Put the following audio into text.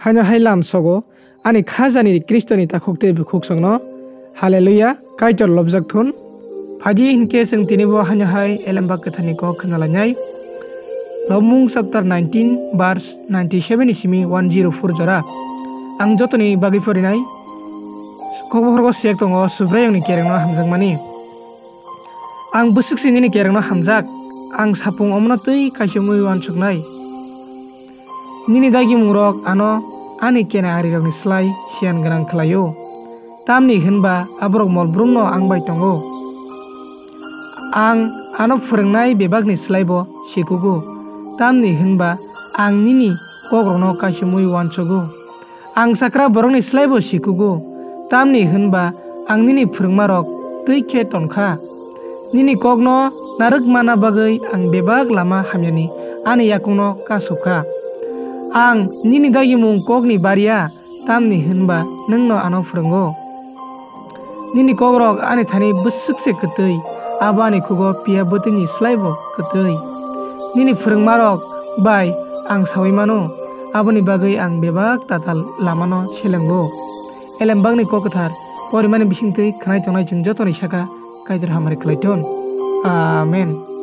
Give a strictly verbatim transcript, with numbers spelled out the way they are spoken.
Haino hai lam sogo, ani khajani Khristoni takhuk tei bukhuk songno. Haleluya, Kaitor lobjak thun. Phaidi hinkhe chwng tinibo haino hai Elembak Kwtharni kok khna lainai. Lobmung chapter nineteen, verse ninety seven ni simi one zero four jora. Ang jotoni bagwi porinai. Kokbophorgo siyek tongo, Subraiyungni kerengno hamjakmani. Ang bwswk se nini kerengno hamjak, ang sapung omono twi kaichomwi uansuknai. Nini dagimungrok ano ani kena arirokni slai siyan gwnang khlaio, tamni hwnba aborok mol brumno ang bai tongo. Ang ano phwrwngnai bebakni slaibo sikugo, tamni hwnba ang nini kokrokno kaichomwi uansugo. Ang chakra borokni slaibo sikugo, tamni hwnba ang nini phwrwngmarok twi khe ton kha. Nini kokno narwk manna bagwi ang bebak lama hamyani ani yakungno kasuk kha. Ang nini dagimung kokni barya, tamni hwnba nwngno ano phwrwngo. Nini kokrok ani thani bwswk se kwtwi, abo ani khugo piya bwtwini slaibo kwtwi. Nini phwrwngmarok bai ang saui mano, aboni bagwi ang bebak tatal lamano selengo. Elembakni kok kwthar porimani bisingtwi khwnai tongnai chwng jotoni saka Kaitor hamari khlai thun. Amen.